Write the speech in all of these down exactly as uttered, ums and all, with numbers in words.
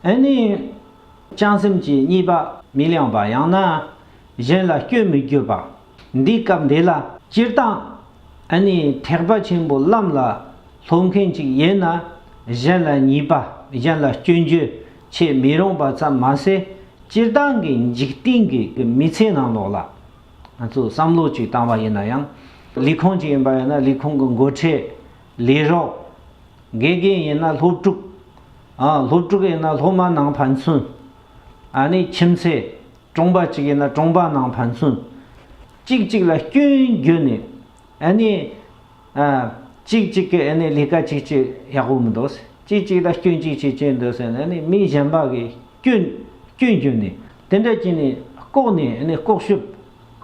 ཨ་ནི་བྱང་སེམས་ཀྱི་གཉིས་པ་མི་གླེང་བ། ཡང་ན་གཞན་ལ་སྐྱོན་མི་བརྗོད་པ། འདིའི་སྐབས་འདི་ལ་སྤྱིར་བཏང་ཨ་ནི་ཐེག་པ་ཆེན་པོའི་ལམ་ལ་སློབ་མཁན་ཅིག་ཡིན་ན། གཞན་ལ་ཉེས་པ། གཞན་ལ་སྐྱོན་བརྗོད་བྱེད་མི་རུང་བ་ཙམ་མ་ཟད། སྤྱིར་བཏང་གི་འཇིག་རྟེན་གྱི་མི་ཚེ་ནང་ལོགས་ལ་ང་ཚོས་བསམ་བློ་ཅིག་བཏང་བ་ཡིན་ན་ཡང་། ལས་ཁུངས་ཅིག་ཡིན་པ་ཡིན་ན་ལས་ཁུངས་ཀྱི་འགོ་ཁྲིད། ལས་རོགས། དགེ་རྒན་ཡིན་ན་སློབ་ཕྲུག་ཨ། སློབ་ཕྲུག་ཡིན་ན་སློབ་མ་ནང་ཕན་ཚུན། ཨ་ནི་ཁྱིམ་མཚེས། གྲོང་པ་གཅིག་ཡིན་ན་གྲོང་པ་ནང་ཕན་ཚུན། གཅིག་གཅིག་ལ་སྐྱོན་བརྗོད་ནས། ཨ་ནི་ཨ། གཅིག་གཅིག་གི་ཨ་ནི་ལས་ཀ་གཅིག་གཅིག་ཡག་པོ་མི་འདུག་གཅིག་གཅིག་ལ་སྐྱོན་གཅིག་གཅིག་བྱས་འདུག་ཟེར་ནས། ཨ་ནི་མི་གཞན་པ་གི་སྐྱོན། སྐྱོན་བརྗོད་ནས། དེ་འདྲ་བྱས་ནས་ལྐོག་ནས། ཨ་ནི་ལྐོག་ཞུབ།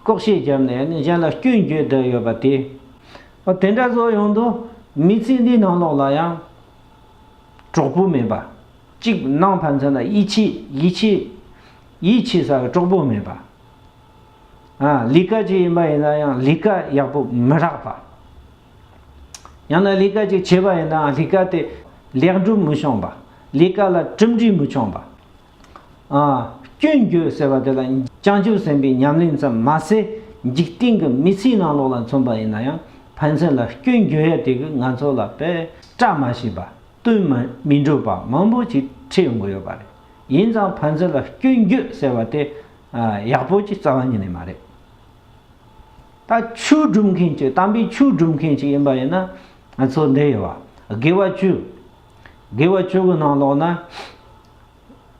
ལྐོག་བཤད་བརྒྱབ་ནས། ཨ་ནི་གཞན་ལ་སྐྱོན་བརྗོད་བསྡད་ཡོད་པ་དེ། ཨ། དེ་འདྲ་བཟོ་ཡོང་དུས་མི་ཚེ་འདིའི་ནང་ལོགས་ལ་ཡང་གྲོགས་པོ་མེད་པ། གཅིག་ནང་ཕན་ཚུན་ལ་ཡིད་ཆེས། ཡིད་ཆེས། ཡིད་ཆེས་ས་གི་གྲོགས་པོ་མེད་པ། ཨ། ལས་ཀ་ཅིག་ཡིན་པ་ཡིན་ན་ཡང་ལས་ཀ་ཡག་པོ་མི་རག་པ། ཡང་ན་ལས་ཀ་ཅིག་བྱས་པ་ཡིན་ནའང་ལས་ཀ་དེ་ལེགས་འགྲུབ་མི་བྱུང་བ། ལས་ཀ་ལ་གྲུབ་འབྲས་མི་བྱུང་བ། ཨ། སྐྱོན་བརྗོད་ཟེར་བ་དེ་ལ་བྱང་ཆུབ་སེམས་དཔའི་ཉམས་ལེན་ཙམ་མ་ཟད། འཇིག་རྟེན་གྱི་མི་ཚེའི་ནང་ལོགས་ལ་མཚོན་པ་ཡིན་ན་ཡང་ཕན་ཚུན་ལ་སྐྱོན་བརྗོད་ཡ་དེ་གིས་ང་ཚོ་ལ་དཔེ་བཀྲ་མ་ཤིས་པ། དོན་མ་མི་འགྲུབ་པ་མང་པོ་ཅིག་འཕྲད་ཡོང་གི་ཡོད་པ་རེད། ཡིན་ཙང་ཕན་ཚུན་ལ་སྐྱོན་བརྗོད་ཟེར་བ་དེ་ཡག་པོ་ཅིག་རྩ་བ་ཉིད་ནས་མ་རེད། ད་ཆོས་སྒྲུབ་མཁན་ཅིག་དམ་པའི་ཆོས་སྒྲུབ་མཁན་ཅིག་ཡིན་པ་ཡིན་ན། ང་ཚོ་འདི་ཡོད་པ། དགེ་བ་བཅུ། དགེ་བ་བཅུ་གི་ནང་ལོགས་ན།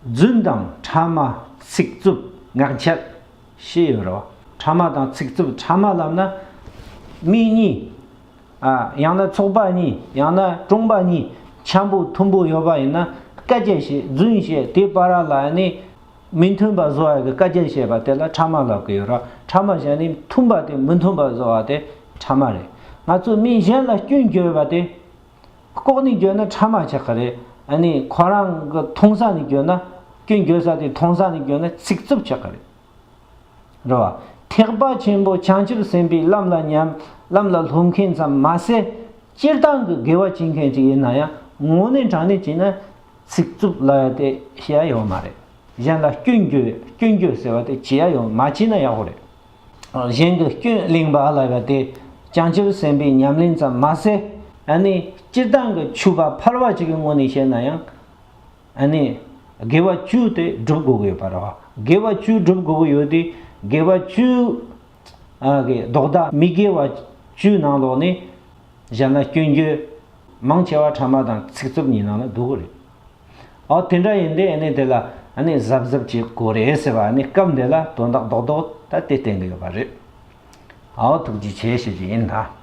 རྫུན་དང་ཕྲ་མ། ཚིག་རྩུབ། ངག་འཁྱལ་ཞེས་ཡོད་རེད་པ། ཕྲ་མ་དང་ཚིག་རྩུབ། ཕྲ་མ་ལབ་ན་མི་གཉིས། ཨ། ཡང་ན་ཚོགས་པ་གཉིས། ཡང་ན་གྲོང་པ་གཉིས་འཆམ་པོ་མཐུན་པོ་ཡོད་པ་ཡིན་ན། སྐད་ཆ་བཤད། རྫུན་བཤད། དེ་བར་ལ་ནི་མི་མཐུན་པ་བཟོ་བ་གི་སྐད་ཆ་བཤད་པ་དེ་ལ་ཕྲ་མ་ལབ་ཀྱི་ཡོད་རེད། ཕྲ་མ་བཤད་ནི་མཐུན་པ་དེ་མི་མཐུན་པ་བཟོ་བ་དེ་ཕྲ་མ་རེད། ང་ཚོས་མི་གཞན་ལ་སྐྱོན་བརྗོད་པ་དེ། ལྐོག་ནས་བརྗོད་ན་ཕྲ་མ་ཆགས་ཀྱི་རེད། ཨ་ནི་ཁོ་རང་གི་མཐོང་ས་ནས་བརྗོད་ན། སྐྱོན་བརྗོད་ས་དེ་མཐོང་ས་ནས་བརྗོད་ན་ཚིག་རྩུབ་ཆགས་ཀྱི་རེད། རེད་པ། ཐེག་པ་ཆེན་པོ་བྱང་ཆུབ་སེམས་དཔའི་ལམ་ལ་ཉམས། ལམ་ལ་སློབ་མཁན་ཙམ་མ་ཟད། སྤྱིར་བཏང་གི་དགེ་བ་བྱེད་མཁན་ཅིག་ཡིན་ན་ཡང་། དངོས་གནས་དྲང་གནས་བྱས་ན་ཚིག་རྩུབ་ལབ་ཡ་དེ་བྱེད་ཡ་ཡོད་མ་རེད། གཞན་ལ་སྐྱོན་བརྗོད། སྐྱོན་བརྗོད་ཟེར་བ་དེ་བྱེད་ཡ་ཡོད། མ་བྱས་ན་ཡག་པོ་རེད། གཞན་གྱི་སྐྱོན་གླེང་བ་ལབ་ཡ་དེ་བྱང་ཆུབ་སེམས་དཔའི་ཉམས་ལེན་ཙམ་མ་ཟད། ཨ་ནི་སྤྱིར་བཏང་གི་ཆོས་པ་ཕལ་བ་ཅིག་གི་ངོས་ནས་བཤད་ན་ཡང་། ཨ་ནི་དགེ་བ་བཅུ་དེ་སྒྲུབ་དགོས་ཀྱི་ཡོད་པ་རེད་པ། དགེ་བ་བཅུ་སྒྲུབ་དགོས་ཀྱི་ཡོད་དེ། དགེ་བ་བཅུ། ཨ། གི་ལྡོག་ཟླ་མི་དགེ་བ་བཅུའི་ནང་ལོགས་ནས་གཞན་ལ་སྐྱོན་བརྗོད། མང་ཆེ་བ་ཕྲ་མ་དང་ཚིག་རྩུབ་གཉིས་ནང་ལ་འདུ་གི་རེད། ཨོ། དེ་འདྲ་ཡིན་དུས་ཨ་ནི་དེ་ལ་ཨ་ནི་གཟབ་གཟབ་བྱེད་དགོས་རེད་ཟེར་བ། ཨ་ནི་སྐབས་འདི་ལ་དོན་དག་རྡོག་རྡོག་ད་དེ་བསྟན་གི་ཡོད་པ་རེད། ཨོ། ཐུགས་རྗེ་ཆེ་ཞུ་རྒྱུ་ཡིན་ད།